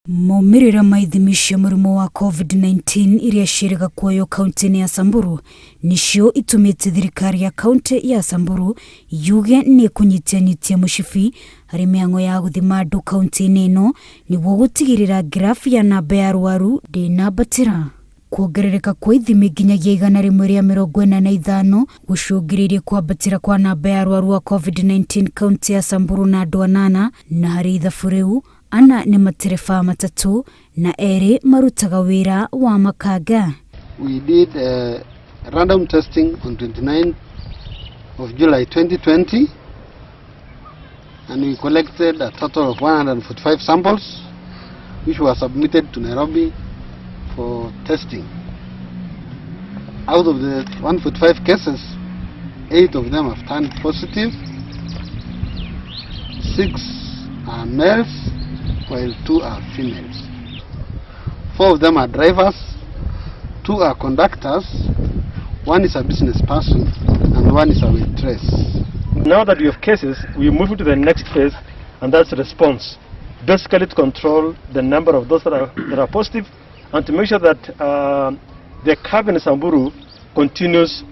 Maumĩrĩra ma ithimi cia mũrimũ wa COVID-19 iria ciĩrĩga kuoywo kaunti-inĩ ya Samburu nĩcio itũmĩte thirikari ya kaunti ya Samburu yuge nĩ ĩkũnyitianyitia mũcibi harĩ mĩhang'o ya gũthima andũ kaunti-inĩ ĩno nĩguo gũtigĩrĩra ngirabu ya namba ya arwaru ndĩnambatĩra. Kuongerereka kwa ithimi nginyagia 145 gũcũngĩrĩirie kwambatĩra kwa namba ya arwaru a COVID-19 kaunti ya Samburu na andũ anana, na harĩ ithabu rĩu ana nĩ matereba matatũ na erĩ marutaga wĩra wa makanga. We did random testing on 29th of July 2020 and we collected a total of 145 samples which were submitted to Nairobi for testing. Out of the 145 cases, 8 of them have turned positive, 6 are males while 2 are females. 4 of them are drivers, 2 are conductors, 1 is a business person and 1 is a waitress. Now that we have cases, we move to the next phase, and that's response. Basically to control the number of those that are positive and to make sure that the curve in Samburu continues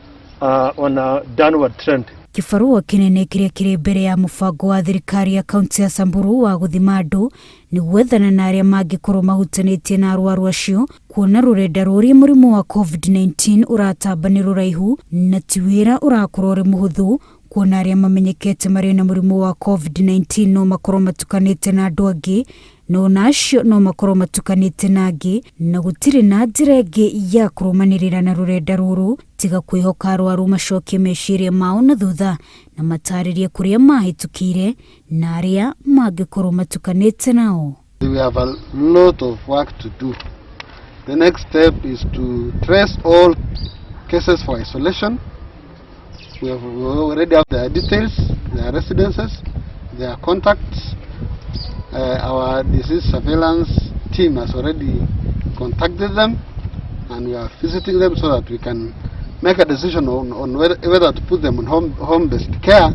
on a downward trend. Kĩbarũa kĩnene kĩrĩa kĩrĩ mbere ya mũbango wa thirikari ya kaunti ya Samburu wa gũthima andũ nĩ gwethana na arĩa mangĩkorwo mahutanĩtie na arwaru acio, kuona rũrenda rũrĩa mũrimũ wa COVID-19 ũratamba nĩ rũraihu na ti wĩra ũrakorwo ũrĩ mũhũthũ, kuona arĩa mamenyekete marĩ na mũrimũ wa COVID-19 no makorwo matukanĩte na andũ angĩ, na ona acio no makorwo matukanĩte na angĩ, na gũtirĩ na njĩra ĩngĩ ya kũrũmanĩrĩra na rũrenda rũrũ tiga kwĩhoka arwaru macokie meciria mao na thutha na matarĩrie kũrĩa mahĩtũkĩire na arĩa mangĩkorwo matukanĩte nao. We have a lot of work to do. The next step is to trace all cases for isolation. We already have their details, their residences, their contacts. Our disease surveillance team has already contacted them and we are visiting them so that we can make a decision on whether to put them on home-based care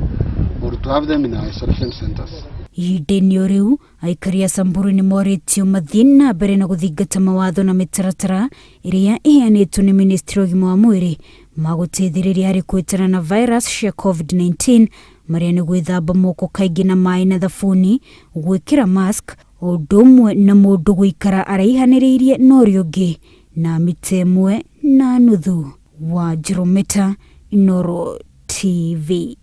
or to have them in our isolation centers. Ihinda-inĩ o rĩu, aikari a Samburu nĩ morĩtio mathiĩ na mbere na gũthingata mawatho na mĩtaratara ĩrĩa ĩheanĩtwo nĩ ministry ya ũgima wa mwĩrĩ magũteithĩrĩria harĩ kũhĩtana na virus cia COVID-19, marĩa nĩ gwĩthamba moko kaingĩ na maĩ na thabuni, gwĩkĩra mask, o ũndũ ũmwe na mũndũ gũikara araihanĩrĩirie na ũrĩa ũngĩ na mita 1.5. Wa Njirũ Mĩta, Inooro TV.